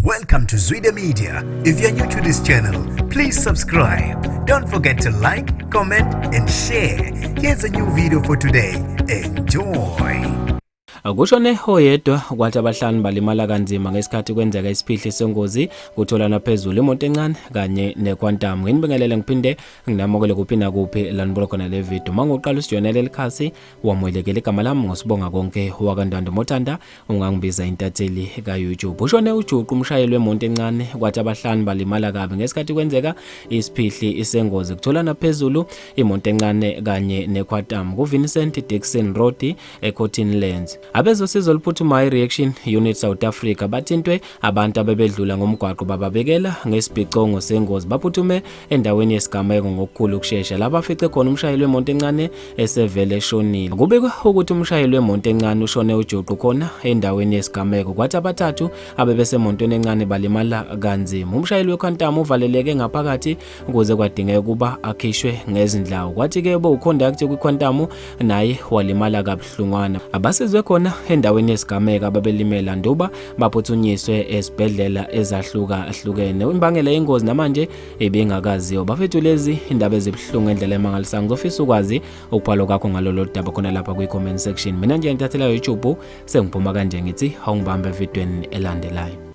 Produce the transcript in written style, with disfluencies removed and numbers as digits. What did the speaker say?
Welcome to Zwida Media. If you're new to this channel, please subscribe. Don't forget to like, comment, and share. Here's a new video for today. Enjoy. Kushone oyedwa kwathi abahlanu balimala kanzima ngesikhathi kwenzeka isiphihli sengozi kutholana phezulu imoto encane kanye neQuantum. Nginibingelele ngiphinde nginamukele kuphi nakuphi la nibuka khona le video. Uma ngoqala usijoyinele likhasi wamukelekile. Igama lami ngosibonga konke wakaNtando Mothanda, ungangibiza intatheli ka-YouTube. Ushone ujuqu umshayeli wemoto encane kwathi abahlanu balimala kabi ngesikhathi kwenzeka isiphihli isengozi kutholana phezulu imoto encane kanye neQuantum kuVincent Dixon Road eCotton Lands. Abezosizo oluphuthumayo i-Reaction Unit South Africa bathintwe abantu abebedlula ngomgwaqo bababekela ngesibhicongo sengozi. Baphuthume endaweni yesigameko ngokukhulu ukushesha la bafice khona umshayeli wemoto encane esevele eshonile. Kubikwa ukuthi umshayeli wemoto encane ushone ujuqu khona endaweni yesigameko kwathi abathathu abebesemotweni encane balimala kanzima. Umshayeli weQuantum uvaleleke ngaphakathi ukuze kwadingeka ukuba akhishwe ngezindlawu. Kwathi-ke bowukhondakthi kwiQuantum naye walimala kabuhlungwana. Abasizwe khona endaweni yesigameko ababelimela nduba baphuthunyiswe esibhedlela ezahlukahlukene. Imbangela yengozi namanje ibingakaziwa. Bafethu, lezi indaba ezibuhlungu ngendlela emangalisayo. Ngizofisa ukwazi ukubhala kwakho ngalolu daba khona lapha kwi-comment section. Mina nje ngithathela YouTube sengiphuma kanje, ngithi awungibambe evidweni elandelayo.